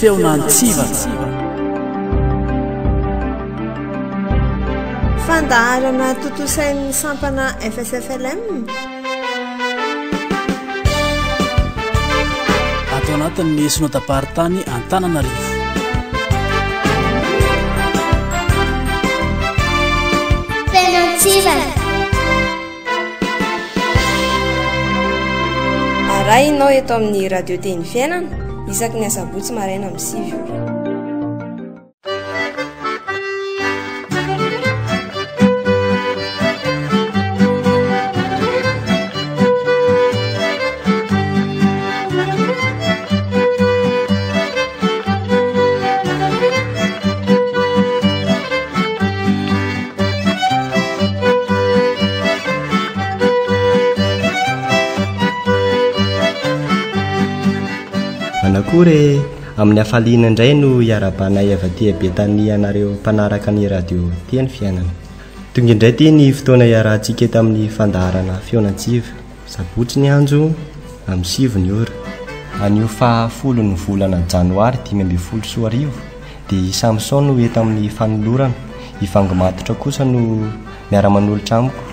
Feon'Antsivana. Fandaharana tontosain'ny sampana FSFLM. Ato anatin'ny Synodam-paritany Antananarivo. Feon'Antsivana. Arahinao eto amin'ny Radio Teny Fiainana isaky ny asabotsy maraina amin'ny 9 ora. Manakory e! Amin'ny hafaliana indray no iarahabanay avy aty Betania anareo mpanaraka ny radio Teny Fiainana. Tonga indray ity ny fotoana iarahantsika eto amin'ny fandaharana Feon'Antsiva. Sabotsy ny andro, amin'ny sivy ny ora. Anio faha folon'ny volana janoary 2015 dia i Samson no eto amin'ny fanolorana, i Vangy Matotra kosa no miara-manolotra amiko.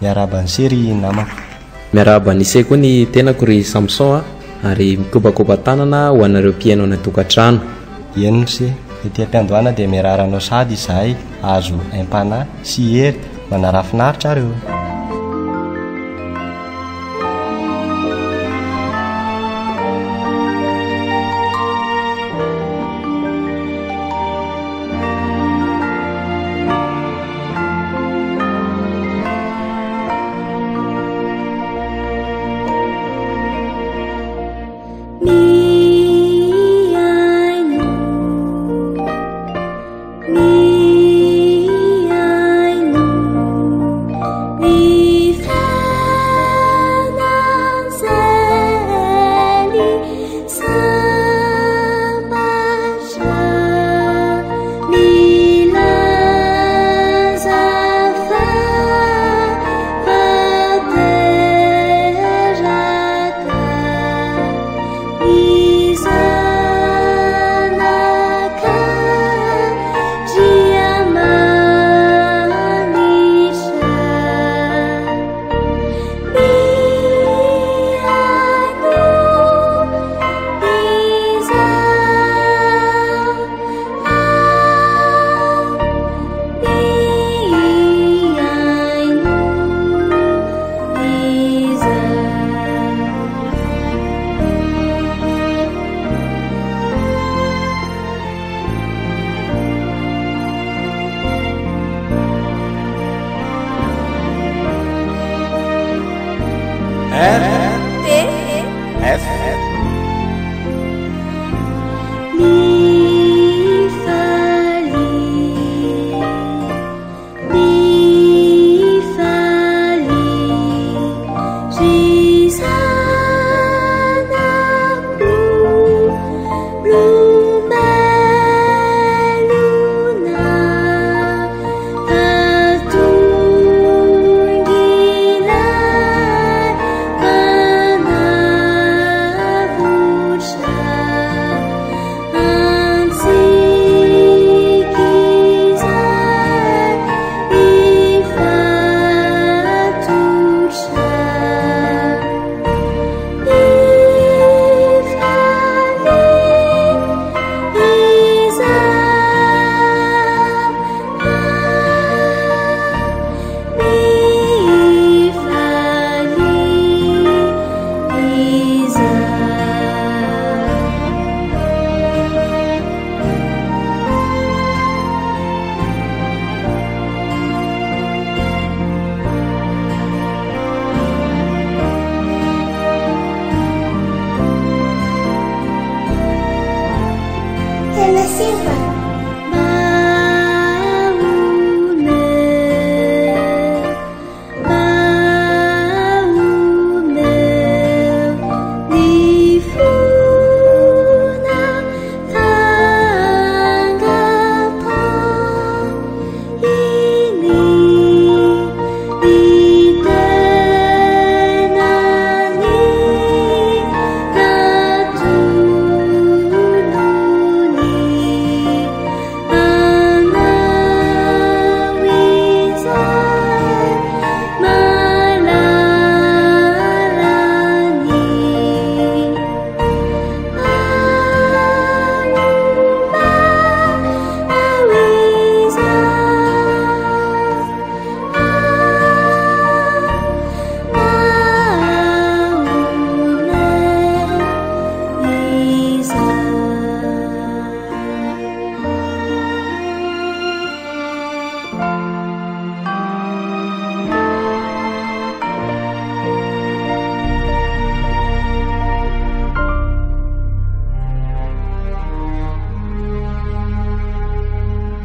Miarahaba an'ise ry namako. Miarahaba an'ise koa ny tenako ry Samson a, ary mikobakoba-tanana ho anareo mpihaino any an-tokantrano. Eny ry se, ety am-piandohana dia mirary anao sahady izahay hahazo aim-panahy sy hery manarafinaritra ary o!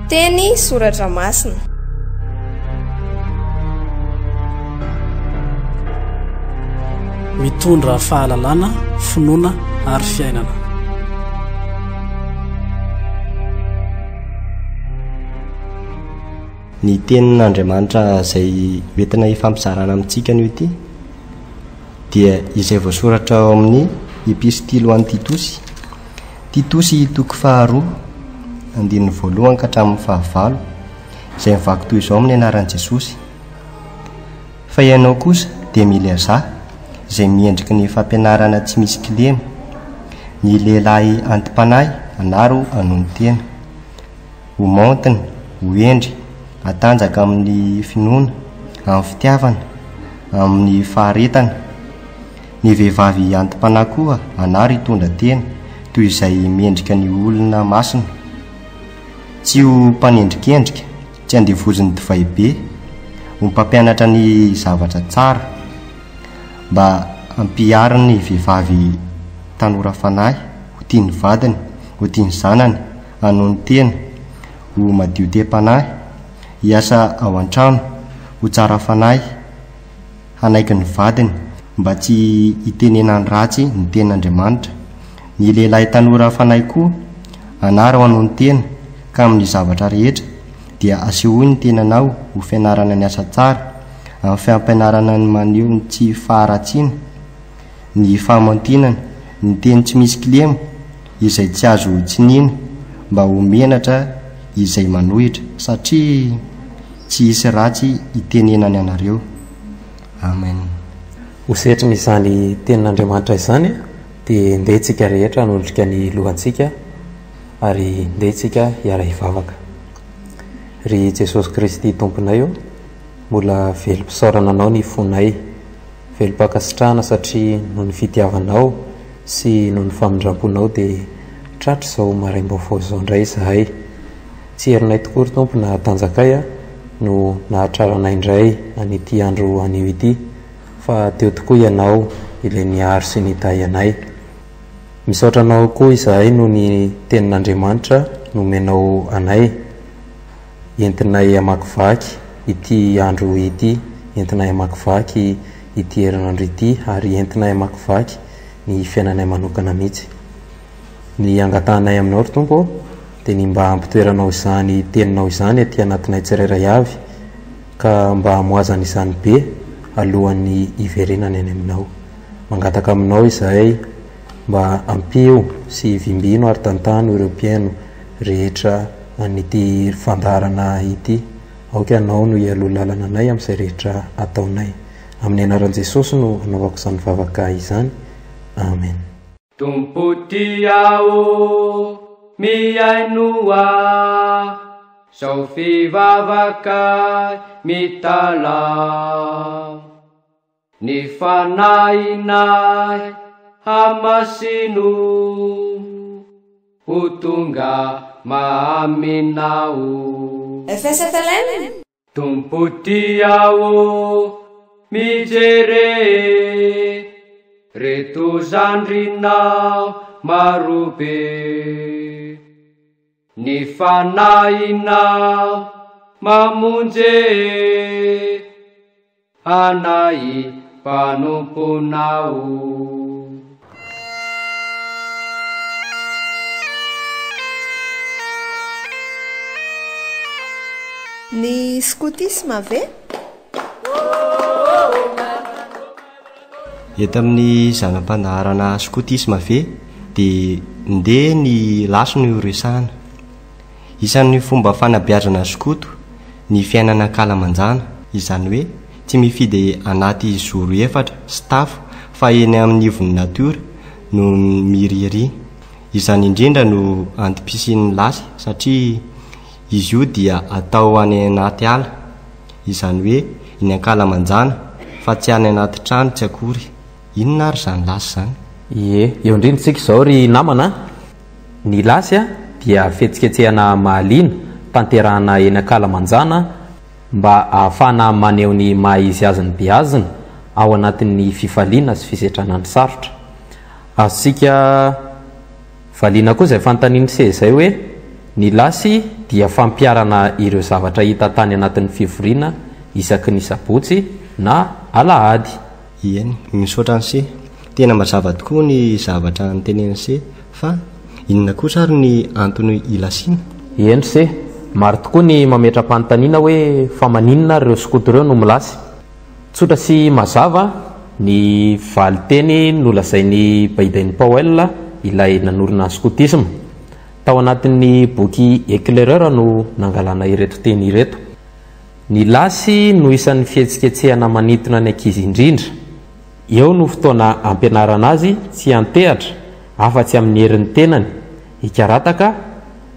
Teny soratra masina. Mitondra fahalalana, finoana ary fiainana. Ny tenin'Andriamanitra izay hoentina hifampizarana amintsika anio ity dia izay voasoratra ao amin'ny Epistily ho an'i Titosy. Titosy toko faharoa, andininy voalohany ka hatramin'ny fahavalo, izay mivaky toy izao amin'ny anaran'i Jesosy, Fa ianao kosa dia milazà izay miendriky ny fampianarana tsy misy kilema, ny lehilahy anti-panahy anaro hanonon-tena, ho maontina, ho hendry, hatanjaka amin'ny finoana, amin'ny fitiavana, amin'ny faharetana. Ny vehivavy anti-panahy koa anaro hitondra tena toy izay mendrika ny olona masina. Tsy ho mpanendrikendrika, tsy andevozin'ny divay be, ho mpampianatra ny zavatra tsara, mba hampiharin'ny vehivavy tanora fanahy, ho tia ny vadiny, ho tia ny zanany, hanonon-tena, ho madio tem-panahy, hiasa ao an-trano, ho tsara fanahy, hanaiky ny vadiny, mba tsy hitenenany ratsy ny tenin'Andriamanitra. Ny lehilahy tanora fanahy koa, anaro hanonon-tena, ka amin'ny zavatra rehetra, dia asehoy ny tenanao ho fianarana ny asa tsara, amin'ny fampianarana ny maneho ny tsy faharatsiana, ny fahamantinana, ny teny tsy misy kilema, izay tsy azo tsiniana, mba ho menatra izay manohitra, satria tsy hisy ratsy hitenenany anareo. Amen. Ho setrin'izany tenin'Andriamanitra izany dia ndeha isika rehetra hanondrika ny lohantsika ary ndeha isika hiara-hivavaka. Ry Jesosy Kristy Tomponay ô, mbola velom-pisaorana Anao ny fonay. Velom-pankasitrahana satria noho ny fitiavanao sy noho ny famindram-ponao dia tratra izao maraim-baovao izao indray izahay. Tsy herinay tokoa ry Tompo na tanjakay no nahatraranay indray an'ity andro anio ity fa teo tokoa Ianao ilay niaro sy nitahy anay. Misaotra Anao koa izahay noho ny Tenin'Andriamanitra nomenao anay. Entinay hamakivaky ity andro ity, entinay hamakivaky ity herinandro ity ary entinay hamakivaky ny fiainanay manokana mihitsy. Ny angatahanay aminao ry Tompo ô, dia ny mba hampitoeranao izany teninao izany aty anatinay tsirairay avy ka mba hamoazana izany be alohan'ny hiverenany any aminao. Mangataka aminao izahay mba ampio sy vimbino ary tantano ireo mpihaino rehetra an'ity fandaharana ity. Aoka Ianao no hialoha lalana anay amin'izay rehetra ataonay. Amin'ny anaran'i Jesosy no anaovako izany vavaka izany. Amen. Tompo tia ô, mihainoa Zao fivavakay mitalaho. Ny fanahinay hamasino ho tonga maminao. FSFLM? Tompo tia ô, mijere reto zandrinao marobe. Ny fanahinao mamonje. Anay mpanomponao. Ny skotisma ve? Eto amin'ny zana-pandaharana skotisma ve dia ndeha ny lasy no resahana. Isan'ny fomba fanabeazana skoto ny fiainana ankalamanjana, izany hoe tsy mifidy anaty zoro efatra sy tafo fa eny amin'ny ivon'ny natiora no miriaria. Izany indrindra no antom-pisian'ny lasy satria izy io dia atao any anaty ala, izany hoe eny ankalamanjana fa tsy any anaty trano tsy akory. Inona ary izany lasy izany? Ie, eo indrindra isika izao ry namana a! Ny lasy dia fihetsiketsehana mahaliana tanterahana eny ankalamanjana mba ahafahana maneho ny maha izy azy ny beazina ao anatin'ny fifaliana sy fisedrana ny sarotra. Azontsika valiana koa izay fanontanian'i se izay hoe ny lasy. dia fampiharana ireo zavatra hita tany anatin'ny fivoriana isaky ny sabotsy na alahady. Eny, misaotra an'se. Tena mazava tokoa ny zavatra notenenin'se fa inona kosa ary ny antony ilasiana? Eny ry se, maro tokoa ny mametra-panontaniana hoe fa maninona ary ireo skoto ireo no milasy? Tsotra sy mazava ny valin-teny nolazain'i Baden Powell, ilay nanorina ny skotisma. Tao anatin'ny boky Éclaireur no nangalana ireto teny ireto. Ny lasy no isan'ny fihetsiketsehana manintona ny ankizy indrindra. Eo no fotoana ampianarana azy tsy hiantehatra afa-tsy amin'ny herin'ny tenany, hikarataka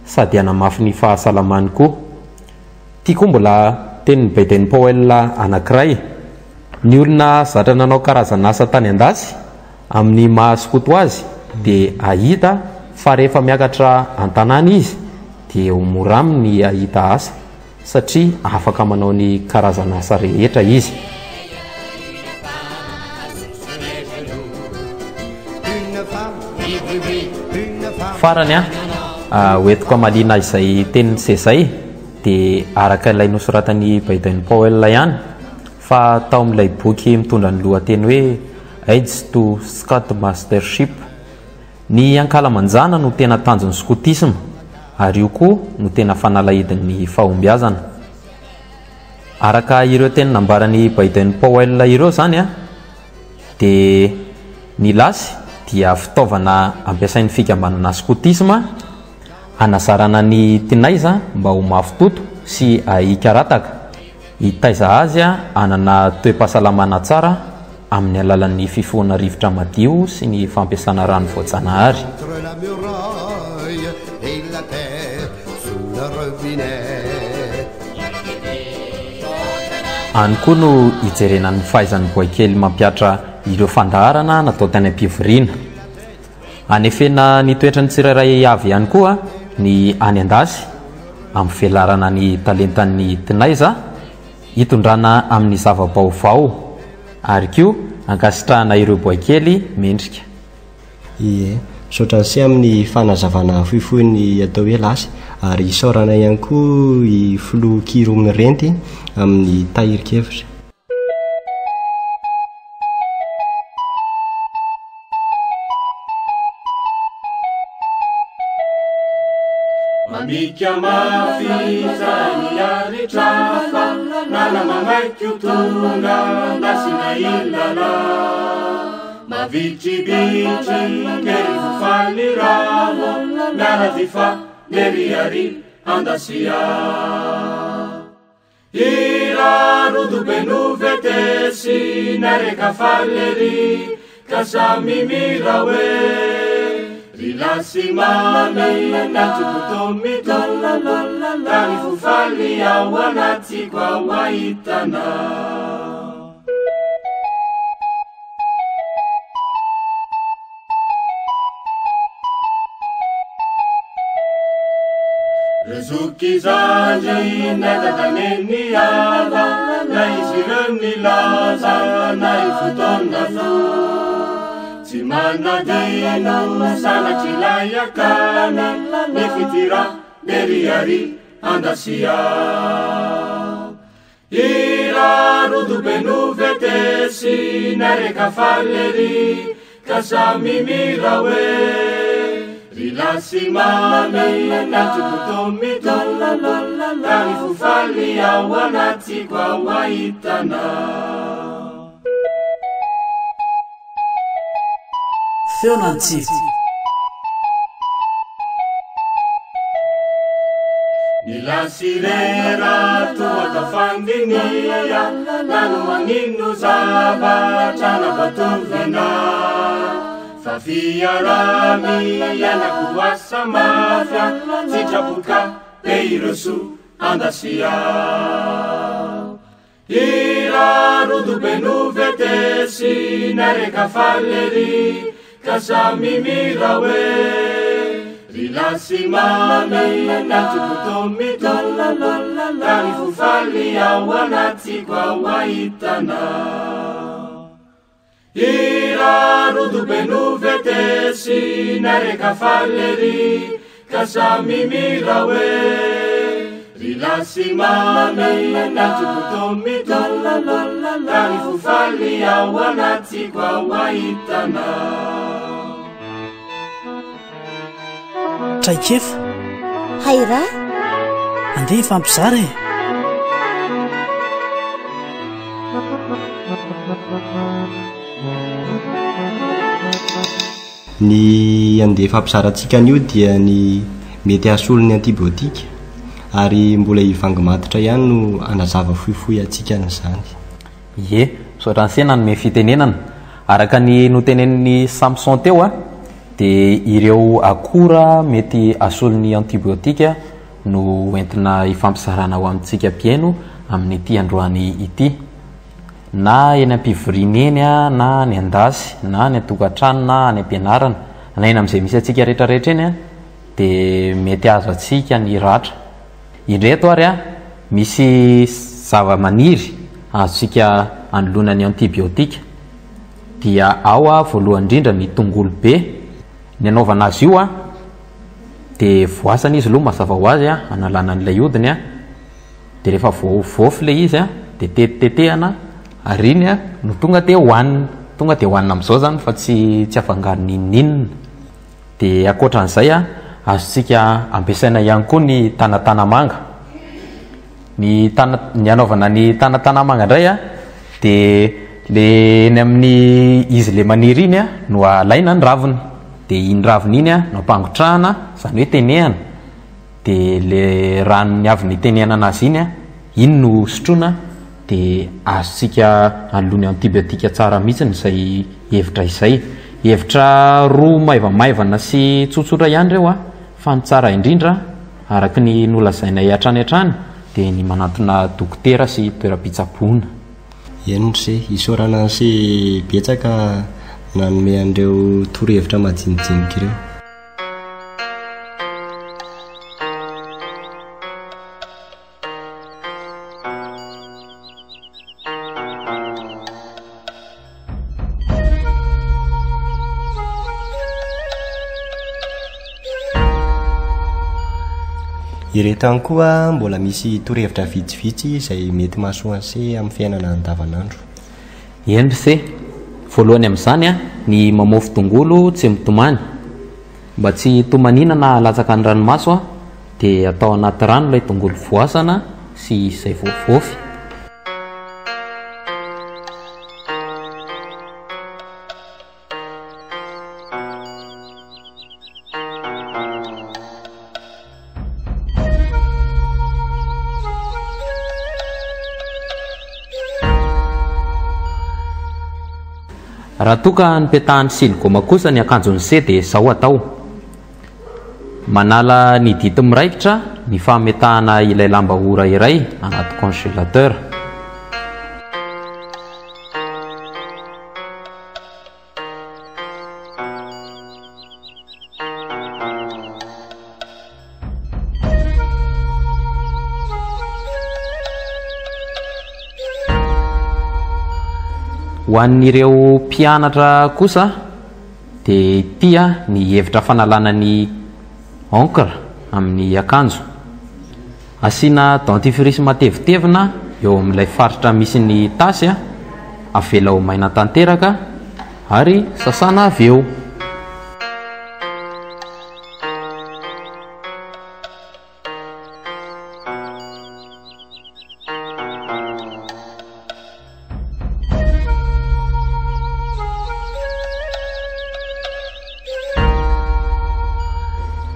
sady hanamafy ny fahasalamany koa. Ity koa mbola tenin'i Baden Powell anankiray. Ny olona zatra nanao karazan'asa tany an-dasy, amin'ny maha skoto azy, dia hahita fa rehefa miakatra an-tanàna izy dia ho mora aminy ny hahita asa. satria afaka manao ny karazan'asa rehetra izy. Farany an, hoentiko hamaliana izay tenin'i Sezay dia araka ilay nosoratan'i Baden Powell ihany fa tao amin'ilay boky mitondra ny lohateny hoe Aids to Scoutmastership. Ny ankalamanjana no tena tanjon'ny skotisma ary io koa no tena fanalahidin'ny fahombiazana. Araka ireo teny nambaran'i Baden Powell ireo izany dia ny lasy dia fitaovana ampiasain'ny fikambanana skotisma hanazarana ny tinaiza mba ho mafy toto sy hahikarataka, hitaiza azy hanana toe-pahasalamana tsara amin'ny alalan'ny fifohana rivotra madio sy ny fampiasana rano voajanahary. Any koa no hijerena ny fahaizan'ny boaikely mampihatra ireo fandaharana natao tany am-pivoriana. Anefena ny toetran'ny tsirairay avy ihany koa ny any an-dasy, ampivelarana ny talentan'ny tinaiza, hitondrana amin'ny zava-baovao ary koa ankasitrahana ireo boaikely mendrika. Ie, misaotra an'se amin'ny fanazavana fohifohy ny atao hoe lasy ary isaorana ihany koa i Filoha Kiro Mirenty amin'ny tahirin-kevitra. Mamika mafy izay miaritra fa nana mamaiky ho tonga andasina ilala Mavitribitry kery faly raho miara-jifa meriary andasia Hira rodobe novetesy niareka faly ery ka samy mihira hoe Ry lahy sy mamy natokoto mitolona ka ny fo faly ao anatiko ao ahitana. Ry zoky zandry na dada neny hava na izy ireo nilaza na i fotoana fo tsy manadino sanatry ilay akany ny fitira lery ary andasia. Hira rodobe novetesy niareka faly ery ka samy mihira hoe Ry lahy sy mamy natokoto mitolona ka ny fo faly ao anatiko ao ahitana. Feon'Antsiva. Ny lasirera toa atao fandinia na no manino zavatra nampatovina fa fiaraha-miaina koa asa mafy tsitrapoka be ireo soa andasia. Hira rodobe novetesy niareka faly ery ka samy mihira hoe Ry lahy sy mamy natokoto mitolona ka ny fo faly ao anatiko ao ahitana. Hira rodobe novetesy niareka faly ery ka samy mihira hoe. Gilasy mamy natoko mitombo Ka ny fo faly ao anatiko ao ahitana. Traikefa. Hairaha. Andeha hifampizara e! Ny andeha hifampizarantsika anio dia ny mety hahasolo ny antibiotika ary mbola i Vangy Matotra ihany no hanazava fohifohy antsika an'izany. Ie, misaotra an'i Se nanome fitenenana. Araka ny notenenin'i Samson teo dia ireo akora mety hasolo ny antibiotika no entina hifampizarana ho amintsika mpihaino amin'ity androany ity. Na eny am-pivoriana eny na any an-dasy na any an-tokantrano na any am-pianarana na eny amin'izay misy antsika rehetrarehetra eny dia mety hahazo antsika ny ratra. Indreto ary misy zavamaniry azontsika anoloana ny antibiotika dia ao voalohany indrindra ny tongolo be. Ny anaovana azy io dia voasana izy aloha mazava ho azy analana an'ilay hodiny. Dia rehefa voaofy ilay izy an, dia tetitetehana ary iny an no tonga dia hohanina. Tonga dia hohanina amin'izao izany fa tsy tsy afangaro n'inon'inona. Dia ankoatran'izay an, azontsika ampiasaina ihany koa ny tanatanamanga. Ny tana- ny hanaovana ny tanatanamanga indray an, dia le eny amin'ny izy le maniry iny an no alaina ny raviny. Dia iny raviny iny an no ampangotrahana, izany hoe tenehana. de le ranony avy nitenenana azy iny a, iny no sotroina de azontsika anoloany antibiotique tsara mihitsiny izay hevitra izay. Hevitra roa maivamaivana sy tsotsotra ihany ireo a, fa ny tsara indrindra araka ny nolazainay hatrany hatrany de ny manantona dokotera sy toeram-pitsaboana. Eny ry se, isaorana an'i se betsaka nanome an'ireo torohevitra majinijinika ireo. Ireto ihany koa mbola misy torohevitra vitsivitsy izay mety mahasoa an'se amin'ny fiainana andavanandro. Eny ry se. Voalohany amin'izany ny mamofy tongolo tsy mitomany. Mba tsy hitomaniana na halatsaka ny ranomaso dia atao anaty rano ilay tongolo voasana sy izay voavaofy. Raha toa ka nipetahan'ny siligoma kosa ny akanjon'ny se dia izao atao, Manala ny dity miraikitra ny fametahana ilay lamba ora iray anaty congélateur. Ho an'ireo mpianatra kosa dia ity ny hevitra fanalana ny encre amin'ny akanjo. Asiana dentifrice matevitevina eo amin'ilay faritra misy ny tasy, avela ho maina tanteraka ary sasana avy eo.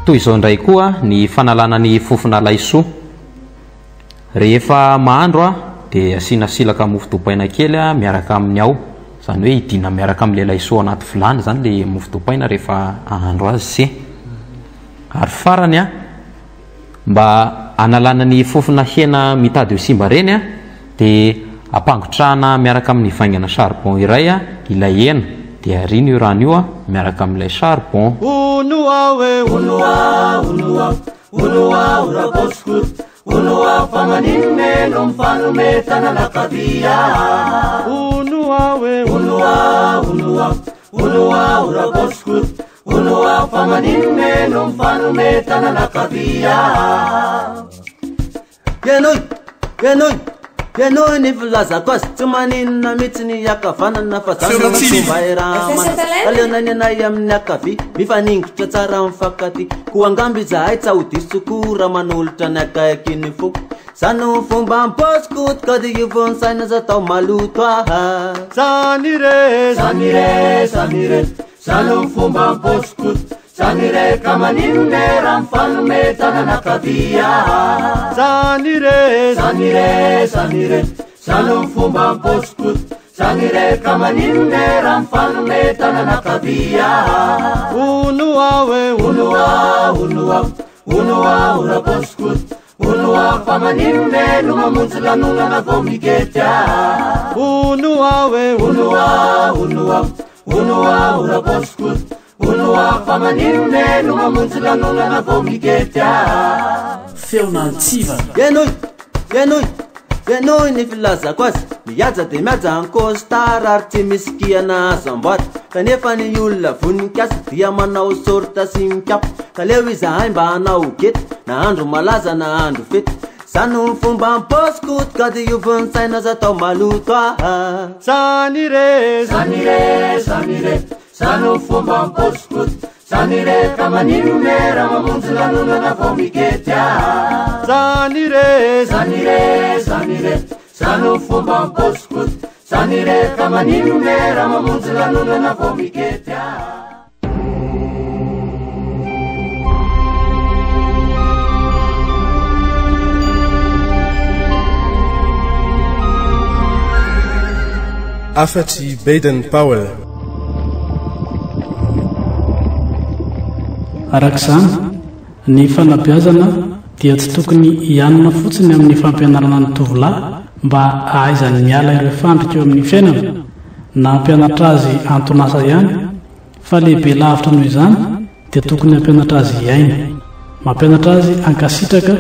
Toy izao indray koa ny fanalana ny fofona laisoa. Rehefa mahandro dia asiana silaka mofo dipaina kely miaraka amin'ny ao, izany hoe idina miaraka amin'ilay laisoa anaty vilany izany ilay mofo dipaina rehefa hahandro azy se. Ary farany Mba hanalana ny fofona hena mitady ho simba ireny dia ampangotrahana miaraka amin'ny vaingana charbon iray ilay hena dia ariana io rano io miaraka amin'ilay charbon. Hono aho e, hono aho, hono aho, hono aho Rapaosy Hono aho fa maninona e no mifanome tanana ankavia Hono aho e, hono aho, hono aho, hono aho Rapaosy Hono aho fa maninona e no mifanome tanana ankavia. Henoy! Henoy! Henoy ny filazako azy, tsy maninona mihitsy ny ankavanana fa zany no fomba irahamana. Aleo ny anay amin'ny ankavia, mifaningotra tsara mifankatia. Koa angamba izahay tsa ho diso koa raha manolotra ny akaiky ny foko. Zany no fomba am-paosiko ka dia io vao ny saina aza atao maloto ah. Zany re, zany re, zany re, zany no fomba am-paosiko. Zany re ka maninona e raha mifanome tanana ankavia. Zany re, zany re, zany re, zany no fomba am-paosiko. Zany re ka maninona e raha mifanome tanana ankavia. Hono aho e, hono aho, hono aho, hono aho rapaosiko. Hono aho fa maninona e no mamonjy lanonana vao migety ah. Hono aho e, hono aho, hono aho, hono aho rapaosiko. Hono aho fa maninona e no mamonjy lanonana vao migety ah. Feon'Antsivana. Henoy, henoy, henoy ny filazako azy. Mihaja dia mihaja en costard ary tsy misy kihana azo amboarina. Kanefa ny olona vonon-kiasa dia manao sorta sy mikapa. Ka leo izahay mba hanao gety na andro malaza na andro fety. Zany no fomba am-paosiko ka diovy ny saina aza atao maloto ah. Zany re, zany re, zany re, zany no fomba am-paosiko. Zany re ka maninona e raha mamonjy lanonana vao migety ah. Zany re, zany re, zany re, zany no fomba am-paosiko. Zany re ka maninona e raha mamonjy lanonana vao migety ah. Hafatr'i Baden Powell. Araka izany, ny fanabeazana dia tsy tokony hianina fotsiny amin'ny fampianarana ny tovolahy mba hahaizany miala ireo fandrika eo amin'ny fiainana, na hampianatra azy anton'asa ihany, Fa lehibe lavitra noho izany dia tokony hampianatra azy hiaina. Mampianatra azy hankasitraka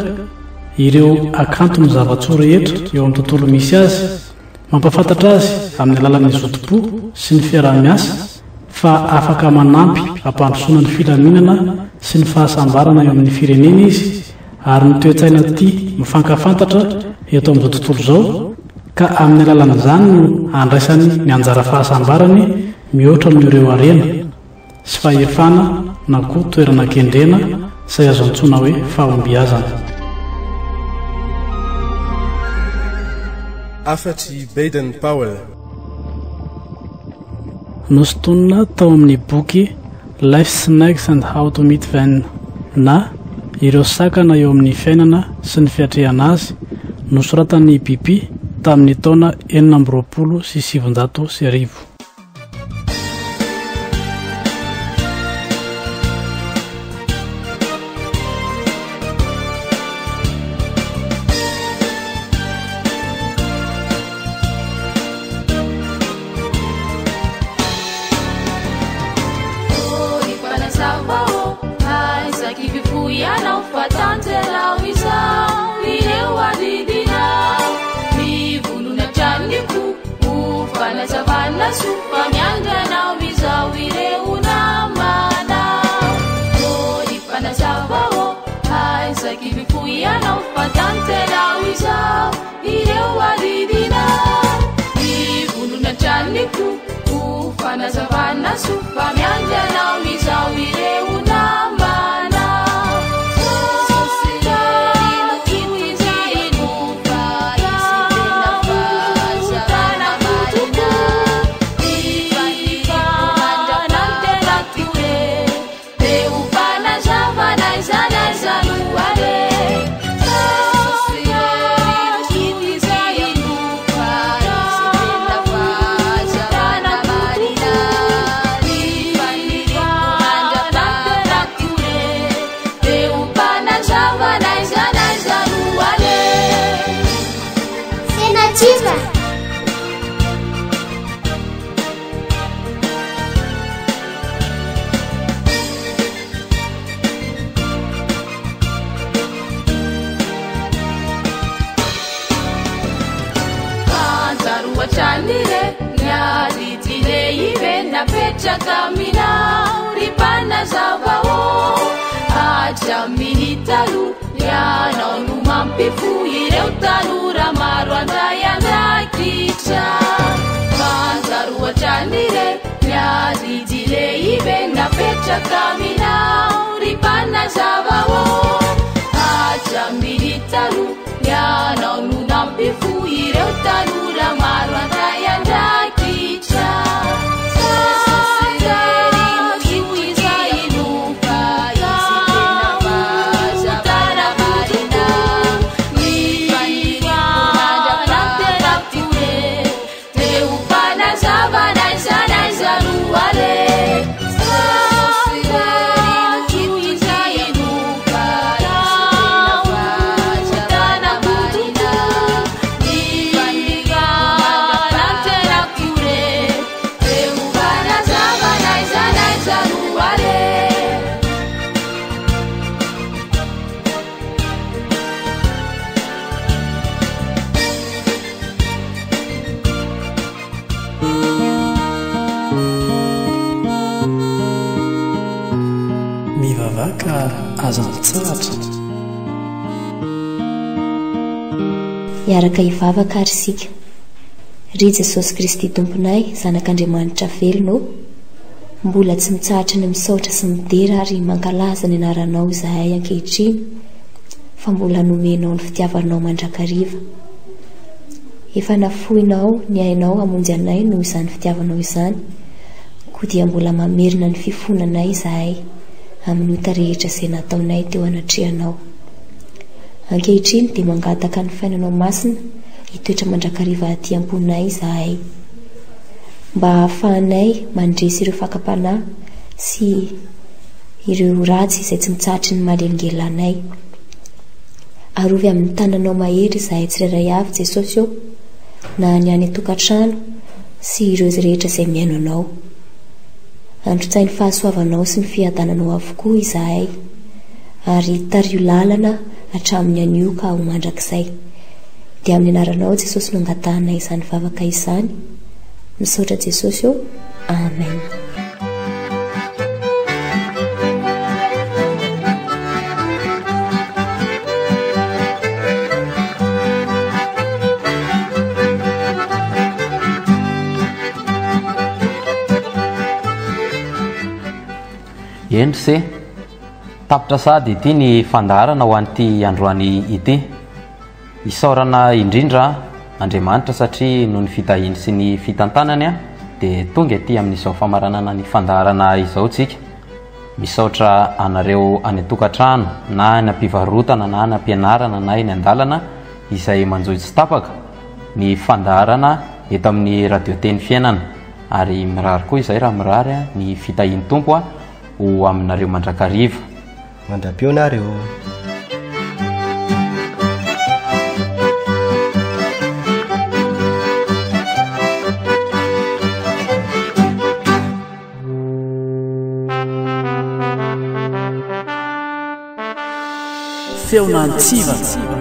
ireo hakanton'ny zava-tsoa rehetra eo amin'ny tontolo misy azy, mampahafantatra azy amin'ny alalan'ny zotom-po sy ny fiaraha-miasa fa afaka manampy hampandrosoana ny filaminana sy ny fahasambarana eo amin'ny firenena izy ary ny toe-tsaina tia mifankafantatra eto amin'izao tontolo izao ka amin'ny alalan'izany no handraisany ny anjara fahasambarany mihoatra noho ireo harena sy fahefana na koa toerana kendrena izay azo antsoina hoe fahombiazana. Hafatr'i Baden Powell. Nosintonina tao amin'ny boky Life's Snacks and How to Meet Them na Ireo Sakana eo amin'ny Fiainana sy ny Fiatrehana Azy, nosoratan'i BP tamin'ny taona 1926. Ianao no mampifoha ireo tanora maro handray andraikitra. Manjary ohatran'ireny ny adidy lehibe napetraka aminao ry Mpanazava ô. Hatramin'ny taloha, ianao no nampifoha ireo tanora maro handray andraikitra. Mivavaka aza mitsahatra. Hiaraka hivavaka ary isika. Ry Jesosy Kristy Tomponay, Zanak'Andriamanitra velona ô, mbola tsy mitsahatra ny misaotra sy midera ary mankalaza ny anaranao izahay ankehitriny fa mbola nomenao ny fitiavanao mandrakariva. Efa nafoinao ny ainao hamonjy anay noho izany fitiavanao izany, koa dia mbola mamerina ny fifonanay izahay amin'ny ota rehetra izay nataonay teo anatrehanao. Ankehitriny dia mangataka ny fainanao masina hitoetra mandrakariva aty am-ponay izahay, mba hahafahanay mandresy ireo fakam-panahy sy ireo ratsy izay tsy mitsahatry ny manelingelina anay. Arovy amin'ny tananao mahery izahay tsirairay avy, Jesosy ô, na ny any an-tokantrano sy ireo rehetra izay mihaino Anao. Androtsahy ny fahasoavanao sy ny fiadananao avokoa izahay, ary tariho lalana hatramin'ny anio ka ho mandrakizay. Dia amin'ny anaranao Jesosy no angatahanay izany vavaka izany. Misaotra Jesosy ô. Amen. Eny ry se, tapitra sahady ity ny fandaharana ho an'ity androany ity. Isaorana indrindra Andriamanitra satria noho ny fitahiany sy ny fitantanany dia tonga ety amin'izao famaranana ny fandaharana izao tsika. Misaotra anareo any an-tokantrano na any am-pivarotana na any am-pianarana na eny an-dalana izay manjohy tsy tapaka ny fandaharana eto amin'ny Radio Teny Fiainana ary mirary koa izay raha mirary ny fitahian'ny Tompo ho aminareo mandrakariva. Mandra-peo nareo. Feon'Antsivana.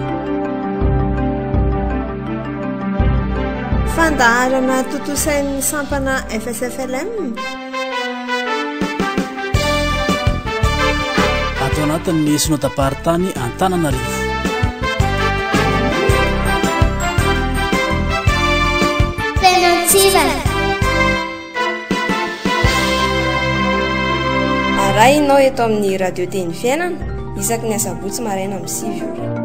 Fandaharana tontosain'ny sampana FSFLM. Ato anatin'ny Synodam-paritany Antananarivo. Fenantsivana. Arahinao eto amin'ny Radio Teny Fiainana isaky ny asabotsy maraina amin'ny 9 ora.